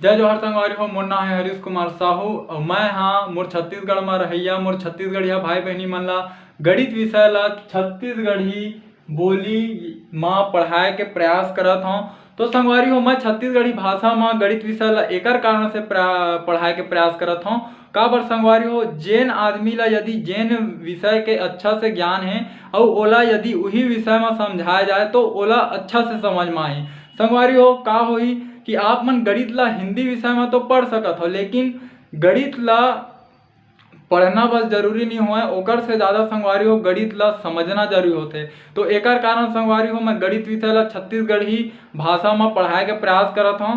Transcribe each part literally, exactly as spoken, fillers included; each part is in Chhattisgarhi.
जय जोहार संगवारी हो, मोर नाम है हरीश कुमार साहू और मैं हाँ मोर छत्तीसगढ़ में रहैया, मोर छत्तीसगढ़िया भाई बहनी मन ला गणित विषय ला छत्तीसगढ़ी बोली मा पढ़ाए के प्रयास करत हौं। तो संगवारी हो, मैं छत्तीसगढ़ी भाषा मा गणित विषय ला एकर कारण से प्रा-, पढ़ाए के प्रयास करत हौं। काबर संगवारी हो, जेन आदमी ला यदि जेन विषय के अच्छा से ज्ञान है और ओला यदि उही विषय मा समझाया जाए तो ओला अच्छा से समझ मा आही। संगवारी हो, का होही कि आप मन गणित ला हिंदी विषय मा तो पढ़ सकत हो, लेकिन गणित ला पढ़ना बस जरूरी नहीं होय, ओकर से ज़्यादा संगवारी हो गणित ला समझना जरूरी होथे। तो एकर कारण संगवारी हो मैं गणित विषय ला छत्तीसगढ़ी भाषा मा पढ़ाए के प्रयास करत हौं।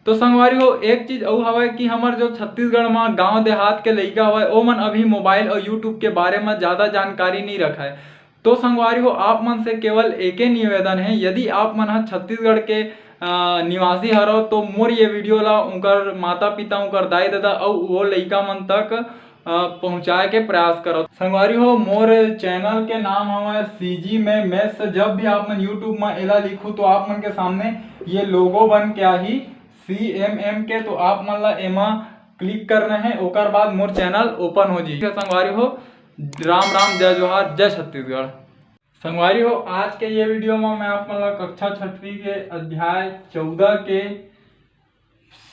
तो संगवारी हो, एक चीज अउ हवय कि हमर जो छत्तीसगढ़ मा गांव देहात के लइका हवय, ओमन अभी मोबाइल और YouTube के बारे मा ज़्यादा जानकारी नहीं रखय। तो संगवारी हो, आप मन से केवल एके निवेदन है, यदि आप मन ह छत्तीसगढ़ के अ, निवासी हरव तो मोर ये वीडियो ला उनकर माता पिता, उनकर दाई ददा अउ वो लइका मन तक अ, पहुंचाए के प्रयास करव। संगवारी हो, मोर चैनल के नाम हवय सीजी में मैथ्स। जब भी आप मन YouTube में एला लिखू तो आप मन के सामने ये लोगो बन के आही सीएमएम के, तो आप मन ला एमा क्लिक करना है, ओकर बाद मोर चैनल ओपन हो जाही। संगवारी हो, राम राम, जय जोहार, जय छत्तीसगढ़। संगवारी हो, आज के ये वीडियो में मैं आप मन ला कक्षा छठवीं के अध्याय चौदह के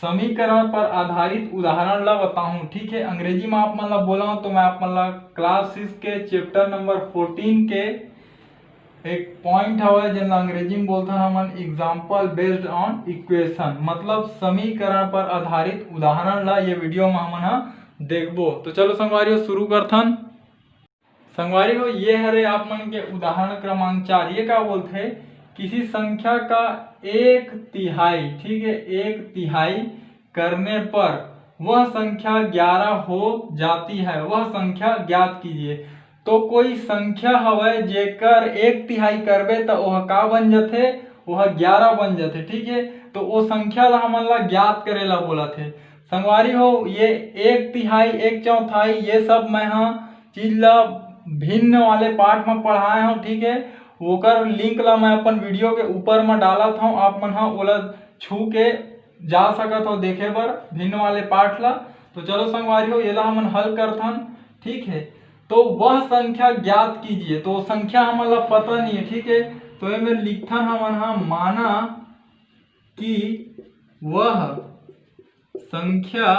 समीकरण पर आधारित उदाहरण ला बताहूँ, ठीक है। अंग्रेजी में आप मन ला बोला तो मैं आप मन ला क्लास सिक्स के चैप्टर नंबर फोर्टीन के एक पॉइंट हवय, जेन ला अंग्रेजी में बोलथन हमन example based on equation, मतलब समीकरण पर आधारित उदाहरण ला ये वीडियो में हमन ह देखबो। तो चलो संगवारी हो, शुरू करथन। संगवारी हो, ये हरे आप मन के उदाहरण क्रमांक चार। ये का बोलथे, किसी संख्या का एक तिहाई, ठीक है, एक तिहाई करने पर वह संख्या ग्यारह हो जाती है, वह संख्या ज्ञात कीजिए। तो कोई संख्या हवय जेकर एक तिहाई करबे त ओह का बन जथे, ओह ग्यारह बन जथे, ठीक है। तो ओ संख्या ला हमन ला ज्ञात करे ला बोलथे। संगवारी हो, ये एक तिहाई, एक चौथाई, ये सब मैं ह चीज ला भिन्न वाले पाठ में पढ़ाए हूँ, ठीक है। ओकर लिंक ला मैं अपन वीडियो के ऊपर में डालत हूँ, आप मन ह ओला छू के जा सकत हो देखे बर भिन्न वाले पाठ ला। तो चलो संगवारी हो, एला हमन हल करथन, ठीक है। तो वह संख्या ज्ञात कीजिए, तो संख्या हमन ला पता नहीं है, ठीक है। तो एमे लिखथन हमन ह, माना कि वह संख्या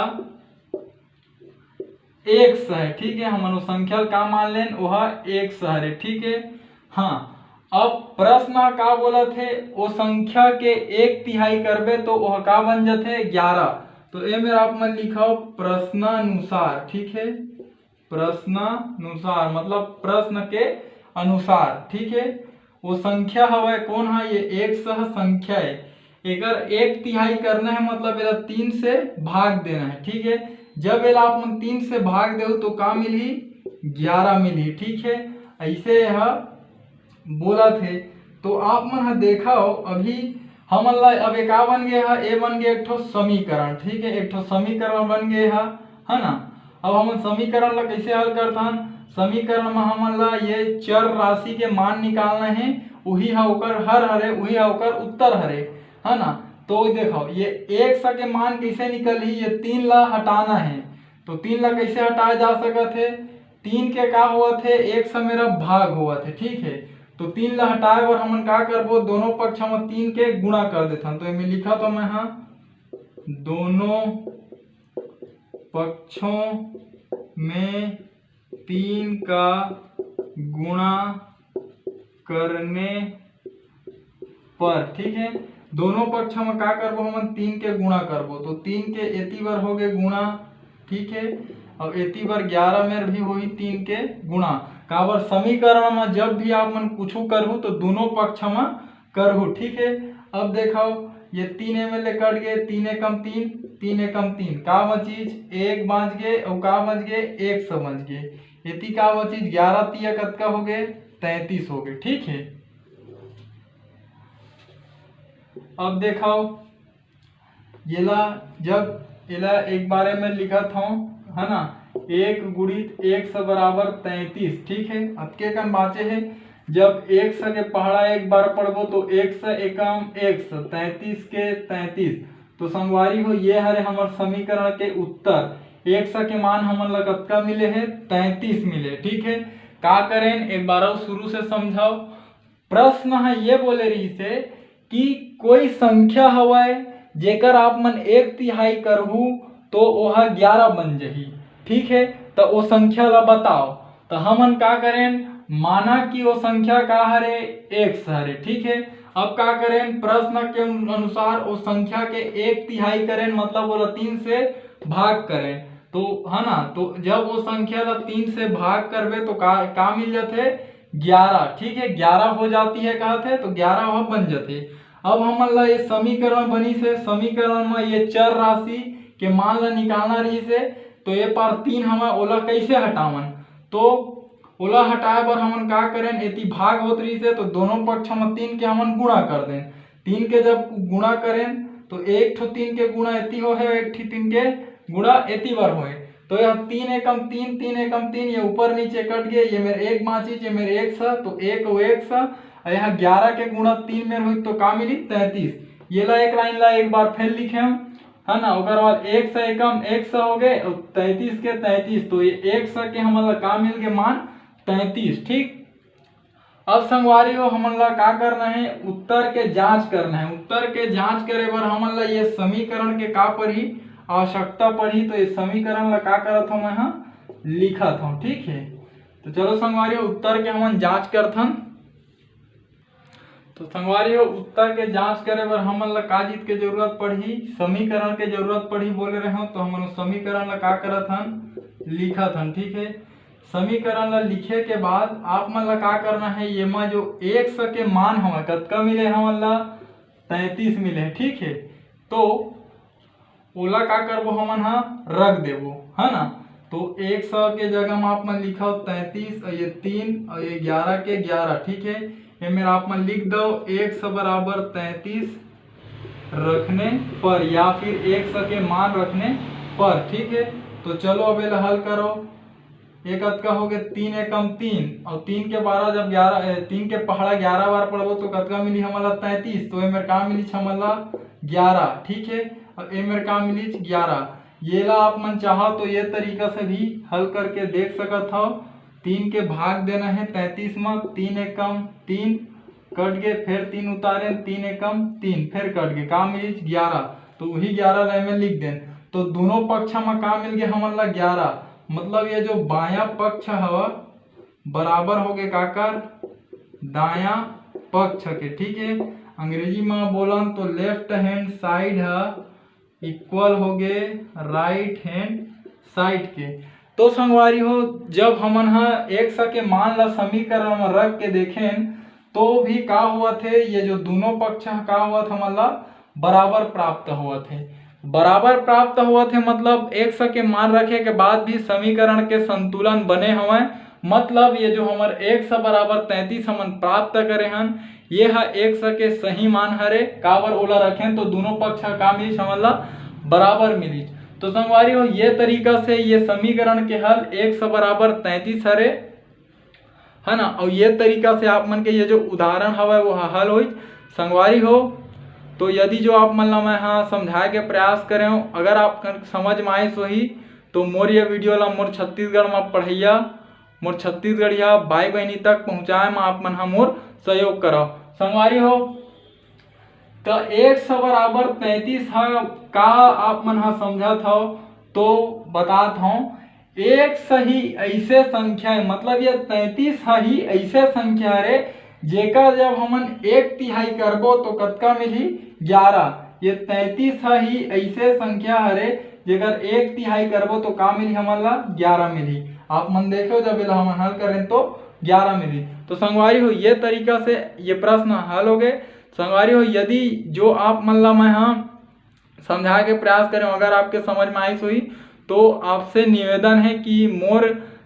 एक्स है, ठीक है, हमन वो संख्या ल का मान लेन, वह एक्स हरे, ठीक है। हाँ, अब प्रश्न ह का बोलत हे, वो संख्या के एक तिहाई करबे तो वह का बन जथे, ग्यारह। तो ए मेर आप मन लिखव प्रश्नानुसार, ठीक है, प्रश्नानुसार मतलब प्रश्न के अनुसार, ठीक है। वो संख्या हवय कौन है, ये एक्स ह संख्या है, एकर एक तिहाई करना है, मतलब एला तीन से भाग देना है, ठीक है। जब एला आप मन तीन से भाग देहू तो का मिलही, ग्यारह मिलही, ठीक है। ऐसे यह बोलत हे। तो आप मन ह देखव, अभी हमन ला अब ए का बन गए ह, ए बन गए एक ठो समीकरण, ठीक है, एक ठो समीकरण बन गए ह, है ना। अब हमन समीकरण ला कैसे हल करथन, समीकरण में हमन ला ये चर राशि के मान निकालना है, उही ह ओकर हर हरे, उही ह ओकर उत्तर हरे, है ना। तो देखो ये एक्स के मान कैसे निकलही, ये तीन ला हटाना है, तो तीन ला कैसे हटाया जा सकत है, तीन के का होवत है, एक्स मेरा भाग होवत है, ठीक है। तो तीन ला हटाए बर हमन का करबो, दोनों पक्ष में तीन के गुणा कर देथन। तो एमे लिखा तो मैं हाँ, दोनों पक्षों में तीन का गुणा करने पर, ठीक है, दोनों पक्ष में का करबो, हमन तीन के गुणा करबो। तो तीन के एती बर हो गए गुणा, ठीक है, और एती बर ग्यारह मेर भी होही तीन के गुणा। काबर समीकरण में जब भी आप मन कुछ करहू तो दोनों पक्ष में करहू, ठीक है। अब देखो ये तीन एमे ले कट गए, तीन एकम तीन, तीन एकम तीन, का बचीज, एक बच गए और का बच गए, एक्स बच गए। एती का बचीज, ग्यारह तिया कतका हो गए, तैंतीस हो गए, ठीक है। अब देखो येला, जब एला एक बारे में लिखत हूँ, है ना, एक गुणित एक्स बराबर तैंतीस, ठीक है, अतके कन बाचे है। जब एक्स के पहाड़ा एक बार पढ़बो तो एक्स एकम एक्स, तैंतीस के तैंतीस, तो संगवारी हो, ये हरे हमर समीकरण के उत्तर। एक्स के मान हमन ला कतका मिले हे? तैंतीस मिले। ठीक है, का करेन, एक बार अउ शुरू से समझाओ। प्रश्न ह ये बोले रहिस हे कि कोई संख्या हवय जेकर आप मन एक तिहाई करहू तो ओहा ग्यारह बन जही। ठीक है, तो ओ संख्या ला बताओ। तो हमन का करेन, माना कि ओ संख्या का हरे? एक्स हरे। ठीक है, अब का करेन, प्रश्न के अनुसार ओ संख्या के एक तिहाई करेन, मतलब ओला तीन से भाग करेन। तो है ना, तो जब वो संख्या ला तीन से भाग करबे तो का, का मिल जाथे? ग्यारह। ठीक है, ग्यारह हो जाती है कहत हे, तो ग्यारह वह बन जाथे। अब हमन ला ये समीकरण बनिस हे, समीकरण में ये चर राशि के मान ला निकालना रहिस हे, तो ये पार तीन हवय, ओला कैसे हटावन? तो ओला हटाए बर हमन का करेन, एती भाग होत रहिस हे, तो दोनों पक्ष में तीन के हमन गुणा कर देन। तीन के जब गुणा करेन तो एक ठो तीन के गुणा एती होहे, एक ठो तीन के गुणा एती बर होहे। तो यह तीन एकम तीन, तीन एकम तीन, ये ऊपर नीचे कट गए, ये मेर एक बाँचिस, ये मेर एक्स ह, तो एक अउ एक्स ह, अउ यहाँ ग्यारह के गुणा तीन मेर होई तो का मिली? तैंतीस। ये ला एक लाइन ला एक बार फिर लिखे हम, है ना। ओकर बाद एक्स एकम एक्स हो गए, अउ तैंतीस के तैंतीस, तो ये एक्स के हमन ला का मिल गए? मान तैंतीस। ठीक, अब संगवारी हो, हमन ला का करना है? उत्तर के जांच करना है। उत्तर के जांच करे बर हमन ला ये समीकरण के का पड़ही? आवश्यकता पड़ही। तो ये समीकरण ला का करत हूँ मैं, हाँ, लिखत हूँ। ठीक है, तो चलो संगवारी हो, उत्तर के हमन जांच करथन। तो संगवारी हो, उत्तर के जांच करे बर हमन ला का चीज के जरूरत पड़ही? समीकरण के जरूरत पड़ही बोले रहे हो, तो हमन समीकरण ला का करत हन? लिखत हन। ठीक है, समीकरण ला लिखे के बाद आप मन ला का करना है? ये मा जो एक्स के मान हवय, कतका मिले हमन ला? तैंतीस मिले हे। ठीक है, तो ओला का करबो हमन हा? रख देबो, है ना। तो एक्स के जगह में आप मन लिखव तैंतीस, और ये तीन और ये ग्यारह के ग्यारह। ठीक है, ये मेर आप मन लिख दव एक्स बराबर तैंतीस रखने पर या फिर एक्स के मान रखने पर। ठीक है, तो चलो अब एला हल करो। ये कतका हो गए? तीन एकम तीन, और तीन के बारह जब ग्यारह, ए, तीन के पहाड़ा ग्यारह बार पढ़बो तो कतका मिली हमन ला? तैंतीस। तो एमेर का मिली हमन ला? ग्यारह। ठीक है, और एमेर का मिली? ग्यारह। ये ला आप मन चाहो तो ये तरीका से भी हल करके देख सकत हव। तीन के भाग देना है तैंतीस में, तीन एकम तीन, कट के फिर तीन उतारे, तीन एकम तीन, फिर कट के का मिली? ग्यारह। तो वही ग्यारह ला एमे लिख देन। तो दोनों पक्ष में का मिल गया हमन ला? ग्यारह। मतलब ये जो बायां पक्ष हवा बराबर हो गए काकर? दायां पक्ष के। ठीक है, अंग्रेजी में बोलन तो लेफ्ट हैंड साइड है इक्वल हो गए राइट हैंड साइड के। तो संगवारी हो, जब हमन ह एक्स के मान ला समीकरण में रख के देखेन तो भी का होवत हे, ये जो दोनों पक्ष ह का होवत हमन ला बराबर प्राप्त होवत हे। बराबर प्राप्त होवत हे मतलब एक्स के मान रखे के बाद भी समीकरण के संतुलन बने हवय। मतलब ये जो हमर एक्स बराबर तैंतीस हमन प्राप्त करे हन, ये ह एक्स के सही मान हरे, काबर ओला रखेन तो दोनों पक्ष ह का मिलिस हमन ला? बराबर मिलिस। तो संगवारी हो, ये तरीका से ये समीकरण के हल एक्स बराबर तैंतीस हरे, है ना। और ये तरीका से आप मन के ये जो उदाहरण हवय वो ह हल होई। संगवारी हो, तो यदि जो आप मन ला मैं हा समझाए के प्रयास करे हूँ, अगर आप मन समझ में आइस होही तो मोर ये वीडियो ला मोर छत्तीसगढ़ में पढ़ैया मोर छत्तीसगढ़िया भाई बहनी तक पहुँचाए में आप मन ह मोर सहयोग करव। संगवारी हो, तो एक्स बराबर तैंतीस ह का आप मन ह समझत हव तो बतात हव। एक्स ही ऐसे संख्या है, मतलब ये तैंतीस ह ही ऐसे संख्या हरे जेकर जब हमन एक तिहाई करबो तो कतका मिलही? ग्यारह। ये तैंतीस ह ही ऐसे संख्या हरे जेकर एक तिहाई करबो तो का मिलही हमन ला? ग्यारह मिलही। आप मन देखो जब एला हमन हल करें तो ग्यारह मिलही। तो संगवारी हो, ये तरीका से ये प्रश्न हल हो गए। संगवारी हो, यदि जो आप मन ला मैं हा समझाए के प्रयास करें, अगर आपके समझ में आइस होही तो आपसे निवेदन है कि मोर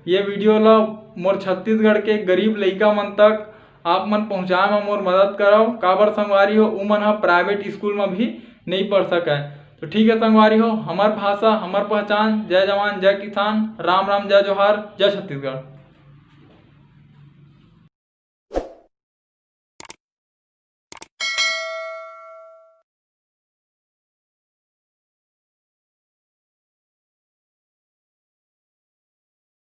ये वीडियो ला मोर छत्तीसगढ़ के गरीब लइका मन तक आप मन पहुँचाए में मोर मदद करव। काबर संगवारी हो, उमन ह प्राइवेट स्कूल में भी नहीं पढ़ सकय। तो ठीक है संगवारी हो, हमर भाषा हमर पहचान। जय जवान जय किसान, राम राम जय जोहार, जय छत्तीसगढ़।